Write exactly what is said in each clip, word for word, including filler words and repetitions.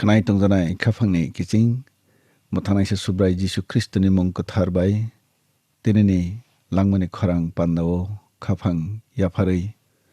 Khwnai tongjanai khaphangni kiching, mwthanaisa Subrai Jisu Khristoni mung kwthar bai, tinini langmani khorang pandao khaphang yapharwi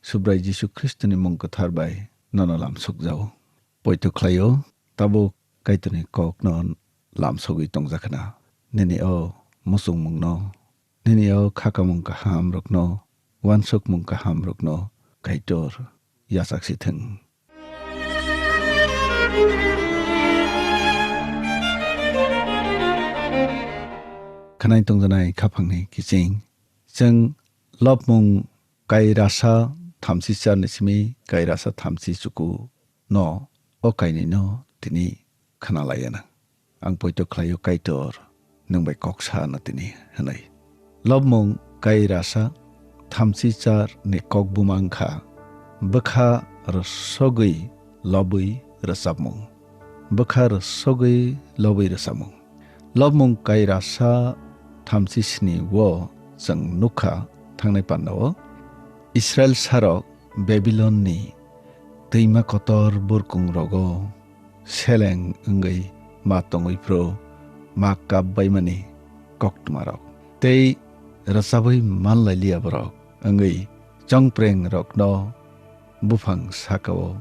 Subrai Jisu Khristoni mung kwthar bai nono lamsokjao. Poito khlaio, tabuk Kaitorni kokno lamsogwi tongjakhna. Nini o muchungmungno, nini o khakamung kahamrokno, uansukmung kahamrokno Kaitor yachaksithwng. Khwnai tongjanai khaphangni kiching. Chwng lobmung kairasa thamchi charni simi kairasa thamchi chuku no o kainwino tini khwnalaiya nang. Ang poito khlaio Kaitor, nwng bai kok sa na tini, hwnwi. Lobmung kairasa thamchi char ni kok buma wngkha, bwkha rwsogwi lobwi rwchapmung. Bwkha rwsogwi lobwi rwchapmung. Lobmung kairasa thamchi sni o chwng nukha thangnai pandao Israel sarok Babilon ni twima kotor burkung rogo seleng wngwi ma tongwi phuru ma kap baimani koktwmarok tei rwchabwi manlailiya borok wngwi chongpreng rokno buphang sakao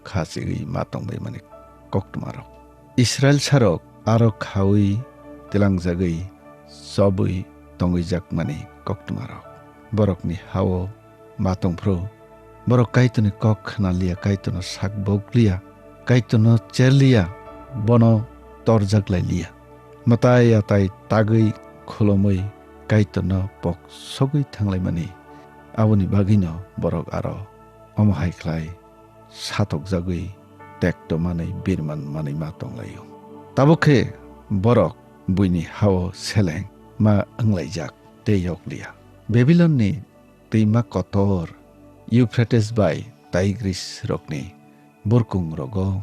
kha chigwi ma tongbaimani koktwmarok. Israel sarok aro khaui twilangjagwi chobwi tongwijakmani koktwmarok. Borokni hao ma tongphuru borok Kaitorni kok khwnaliya, Kaitorno sak bokliya, Kaitorno cherliya, bono torjak lailiya. Mwtai atai tagwi khulumwi Kaitorno pok sogwi thanglaimani. Aboni bagwino borok aro omo hai khlai satokjagwi tekto manwi birman manwi ma tonglaio. Tabuk khe borok buini hao seleng ma wnglaijak tei yokliya. Babilonni twima kotor Euphrates bai Tigris rokni burkung rogo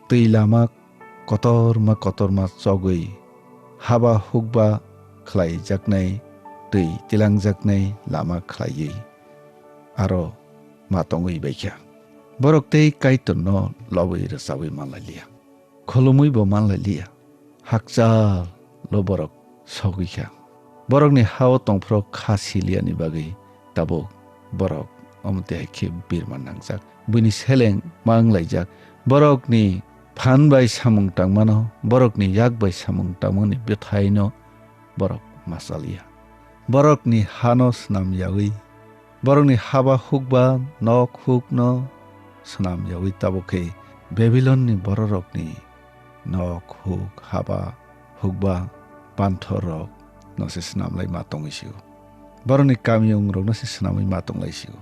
twi lama kotorma kotorma chogwi haba hukba khlaijaknai twi tilangjaknai lama khlaiwi aro ma tongwi baikha. Borok tei Kaitorno lobwi rwchabwi manlailiya. Khulumwi bo manlailiya. Hakchal lo borok sogwi kha. Borokni hao tongphuru kha siliyani bagwi tabuk borok omo twi hai khe birman nangjak. Buini seleng ma wnglaijak. Borokni phan bai samung tangmano, borokni yak bai samung tangmani bwthaino borok ma chaliya. Borokni hano swnam yaui, borokni haba hukba nok hukno swnam yaui tabuk khe Babilonni bororokni nok huk haba hukba panthor rok no se swnam lai ma tongwi sio. Borokni kamiyung rok no se swnamwi ma tong lai sio.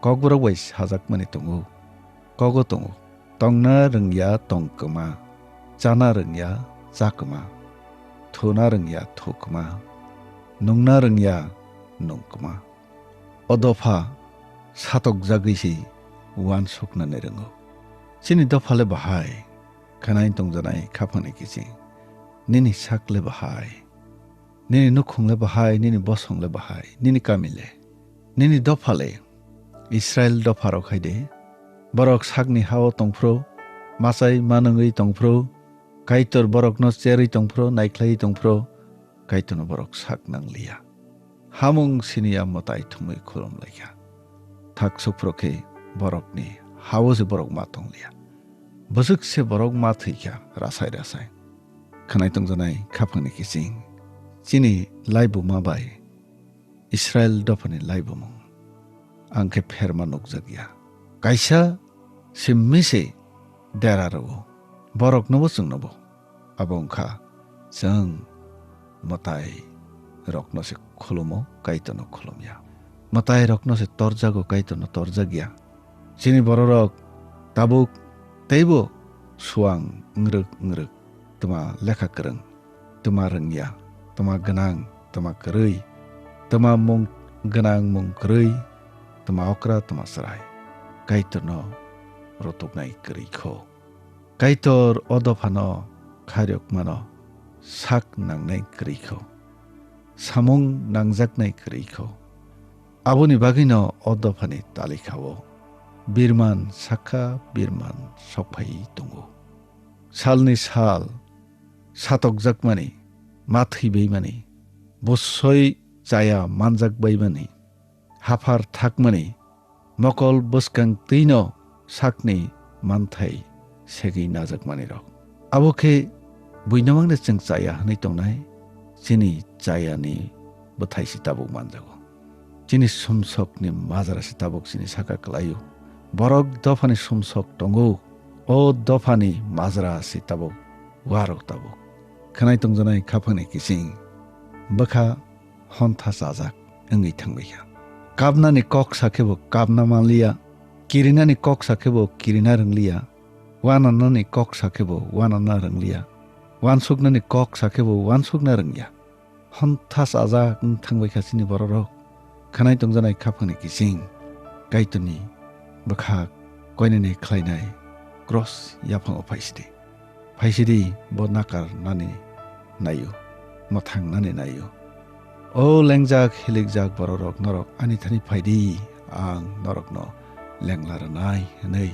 Kokborok bai sajakmani tongo, kogo tongo. Tongna rwngya tong kwma, chana rwngya cha kwma, thuna rwngya thu kwma, nungna rwngya nung kwma. O dopha satokjagwi se uansuknani rwngo. Chini dopha le bahai, khwnai tongjanai khaphangni kiching. Nini sak le bahai. Nini nukhung le bahai, nini bosong le bahai, nini kami le, nini dopha le. Israel dopha rok hai de, borok sakni hao tongphuru, machai manwngwi tongphuru, Kaitor borokno cherwi tongphuru, naikhlaiwi tongphuru, Kaitorno borok sak nangliya. Hamung siniya mwtai thumwi khulum laikha. Thak sukphuru khe borokni hao se borok ma tongliya. Bwswk se borok ma thwikha rasai rasai. Khwnai tongjanai khaphangni kiching. Chini laibuma bai Israel dophani laibumung ang khe pherma nukjakya. Kaisa simmi se dera rwo. Boroknobo chwngnobo. Abo wngkha chwng mwtai rokno se khulumo, Kaitorno khulumya. Mwtai rokno se torjago, Kaitorno torjakya. Chini bororok tabuk teibo suang wngrwk wngrwk, twma lekha kwrwng, twma rwngya, twma gwnang, twma kwrwi, twma mung gwnang mung kwrwi, twma okra, twma chwrai. Kaitorno rutuknai kwrwi kho. Kaitor o dophano khairokmano sak nangnai kwrwi kho. Samung nangjaknai kwrwi kho. Aboni bagwino o dophani talikha-o birman sakha birman sokphai tongo. Salni sal satokjakmani, mathwi baimani, bosoi chaya manjak baimani, haphar thakmani, mokol bwskang twino sakni manthai segwi najakmani rok. Abo khe buino mangno chwng chaya hwnwi tongnai, chini chayani bwthai se tabuk manjago. Chini sumsokni majra se tabuk chini saka kwlaio. Borok dophani sumsok tongo, o dophani majra se tabuk, warok tabuk. Khwnai tongjanai khaphangni kiching bwkha hontha chajak wngwi thangbaikha. Kapnani kok sakhebo kapna manliya, kirinani kok sakhebo kirina rwngliya, wananani kok sakhebo wanana rwngliya, wansuknani kok sakhebo wansukna rwngya. Hontha chajak wng thangbaikha chini bororok. Khwnai tongjanai khaphangni kiching Kaitorni bwkhak koinene khlainai cross yaphango phaisidi. Phaisidi bo nakar nani naio, mwthang nani naio. O lengjak hilikjak bororok, norok ani thani phaidi, ang norokno lengla rwnai, hwnwi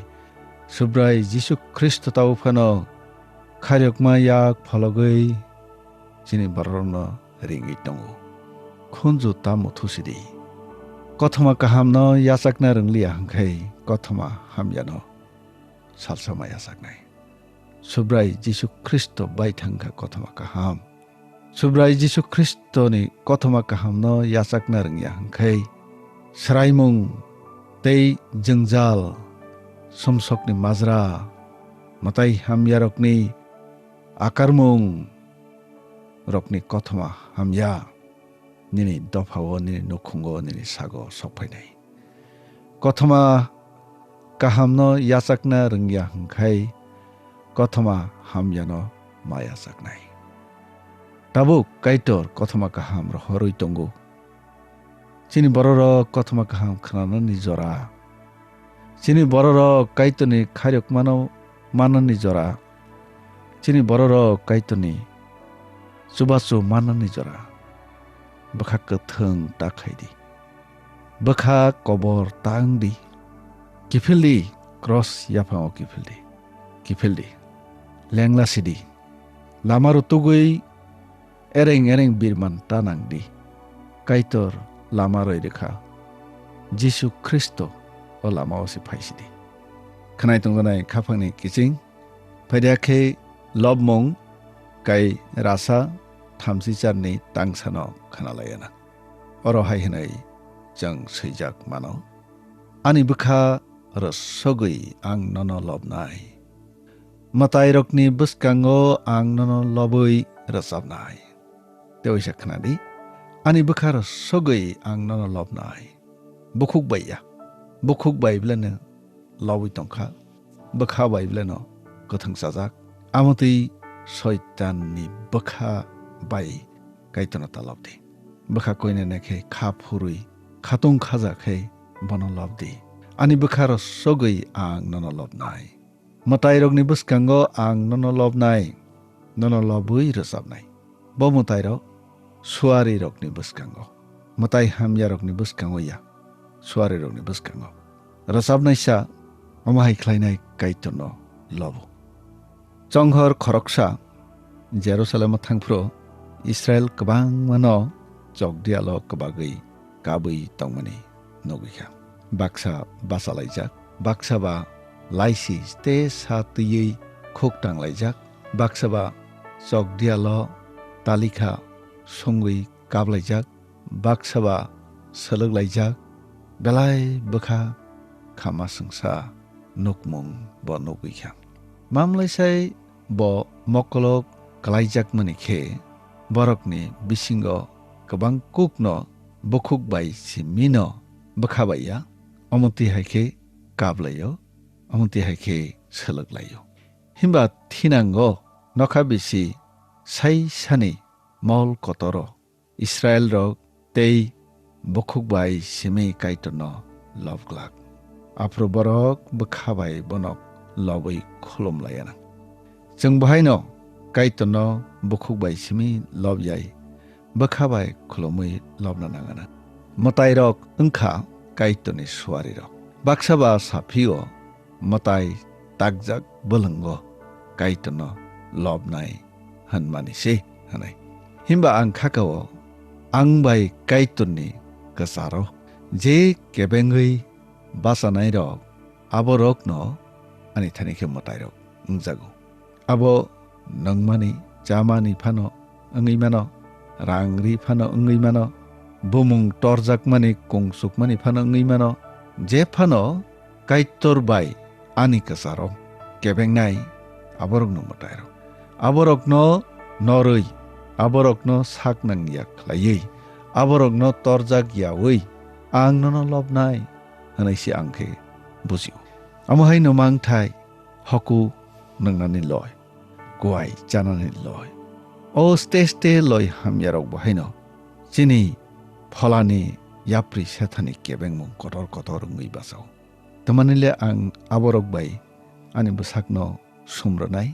Subrai Jisu Khristo tabo phano khairokma yak phologwi chini bororokno ringwi tongo. Khunju tamo thusidi. Kothoma kahamno yachakna rwngliya hwnkhe kothoma hamyano salsa ma yachaknai. Subrai Jisu Khristo bai thangkha kothoma kaham. Subrai Jisu Khristoni kothoma kahamno yachakna rwngya hwnkhe, swraimung tei jwngjal, sumsokni majra, mwtai hamyarokni akarmung rokni kothoma hamya nini dophao, nini nukhungo, nini sago sokphainai. Kothoma kahamno yachakna rwngya hwnkhe kothoma hamyano ma yachaknai. Tabuk Kaitor kothoma kaham rohorwi tongo. Chini bororok kothoma kaham khnanani jora, chini bororok Kaitorni khairokmano manani jora, chini bororok Kaitorni chubachu manani jora, bwkha kwthwng ta khaidi. Bwkha kobor ta wngdi. Kiphildi, cross yaphango kiphildi. Kiphildi. Lengla sidi. Lama rutugwi ereng ereng birman ta nangdi. Kaitor lama rwi rwkha. Jisu Khristo o lama o se phaisidi. Khwnai tongjanai khaphangni kiching. Phaida khe lobmung kai rasa thamsicharni tangsano khwnalaiana. Oro hai hwnwi chwng swijak mano, "Ani bwkha rwsogwi ang nono lobnai. Mwtairokni bwskango ang nono lobwi rwchapnai." Tei waisa khwnadi, "Ani bwkha rwsogwi ang nono lobnai." Bukhuk bai ya. Bukhuk bai beleno lobwi tongkha. Bwkha bai beleno kwthwng chajak. Amotwi Soitanni bwkha bai Kaitorno ta lobdi. Bwkha koinene khe kha phurwi khatung khaja khe bono lobdi. Ani bwkha rwsogwi ang nono lobnai. Mwtairokni bwskango ang nono lobnai, nono lobwi rwchapnai. Bo mwtairok suarirokni bwskango, mwtai hamyarokni bwskango ya, suarirokni bwskango. Rwchapnaisa omo hai khlainai Kaitorno lobo. Chonghor khoroksa Jerusalemo thangphuru Israil kwbangmano chokdiyalo kwbagwi kabwi tongmani nugwi kha. Baksa bachalaijak, baksa ba laisi tei sa twiwi khuk tanglaijak, baksa ba chokdiyalo talikha songwi kablaijak, baksa ba swlwklaijak, belai bwkha khama swngsa nukmung bo nugwi kha. Mamlaisai bo mokolok kwlaijakmani khe borokni bisingo kwbang kukno bukhuk bai simino bwkha bai ya, omo twi hai khe kablaio, omo twi hai khe swlwklaio. Himba thinango nokha bisi sai sani mol kotoro Israilrok tei bukhuk bai simi Kaitorno lob glak. Aphuru borok bwkha bai bono lobwi khulum laiya nang. Chwng bo haino Kaitorno bukhuk bai simi lob yai, bwkha bai khulumwi lobna nang anw. Mwtairok wng kha Kaitorni suarirok. Baksa ba sa phio mwtai takjak bwlwngo Kaitorno lobnai hwnmani se hwnwi. Himba ang khakao ang bai Kaitorni kwcharo je kebengwi bachanairok, aborokno ani thani khe mwtairok wngjago. Abo nangmani, chamani phano wngwi mano, rang ri phano wngwi mano, bumung torjakmani, kungsukmani phano wngwi mano, je phano Kaitor bai ani kwcharo kebengnai, aborokno mwtairok. Aborokno norwi, aborokno sak nangya khlaiwi, aborokno torjak yaui, ang nono lobnai hwnwi se ang khe bujio. Amo haino mangthai hoku nwngnani loi, kuai chanani loi. O ste ste loi hamyarok bo haino chini pholani yapri sethani kebengmung kotor kotor wngwi bachao. Tamani le ang aborok bai ani bwsakno sumrwnai.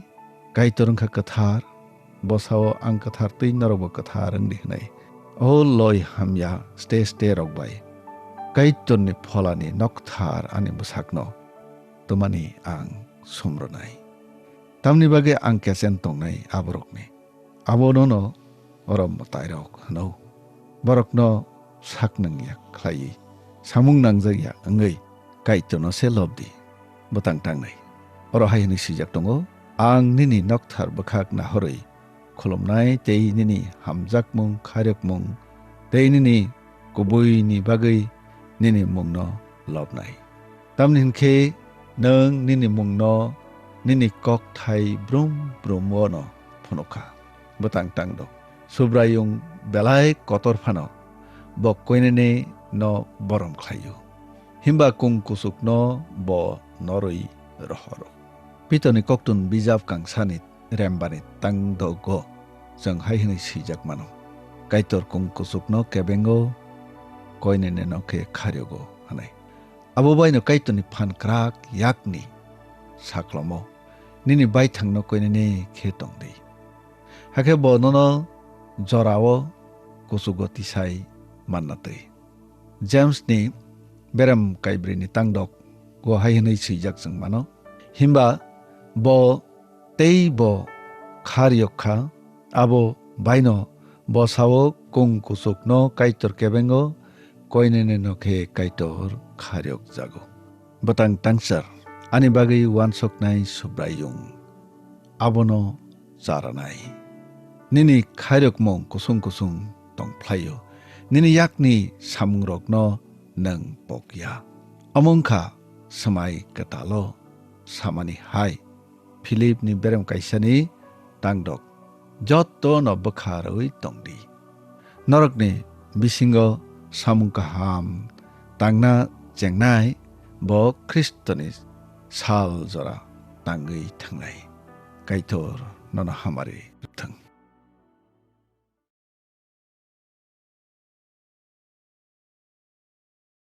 Kaitor wngkha kwthar, bosao ang kwthar tei norokbo kwthar wngdi hwnwi. O loi hamya ste ste rok bai Kaitorni pholani nokthar ani bwsakno twmani ang sumrwnai. Tamni bagwi ang kesen tongnai aborokni. Abonono oro mwtairok hwno. Borokno sak nangya khlaiwi, samung nangjakya wngwi Kaitorno se lobdi. Bwtang tangnai. Oro hai hwnwi swijak tongo, "Ang nini nokthar bwkhak nahorwi khulumnai tei nini hamjakmung, khairokmung tei nini kubuini bagwi nini mungno lobnai." Tamni hwn khe nwng nini mungno nini kokthai brum brum-o'-no phunukha. Bwtang tangdo. Subraiyung belai kotor phano bo koinene no borom khlaio. Himba kung kuchukno bo norwi rohoro. Pitorni koktun bijap kangsani rembani tangdogo chwng hai hwnwi swijak mano, "Kaitor kung kuchukno kebengo, koinene no khe kharyogo," hwnwi. Abo baino Kaitorni phan kwrak yakni saklomo nini baithangno koinene khe tongdi. Hakhe bo nono jorao kuchugo tisai manna twi. James ni berem kaibrwi ni tangdok o hai hwnwi swijak chwng mano, "Himba bo tei bo kharyok kha, abo baino bosao kung kuchukno Kaitor kebengo, koinene no khe Kaitor kharyok jago." Bwtang tangchar, ani bagwi uansuknai Subraiyung, abono charanai. Nini khairokmung kusung kusung tongphlaio, nini yakni samungrokno nwng pokya. Omo wngkha swmai kwtalo samani hai. Philipni berem kaisani tangdok, "Jotto no bwkha rwui tongdi." Norokni bisingo samung kaham tangna chengnai bo Khristoni sal jora tangwi thangnai. Kaitor nono hamari rwthwng.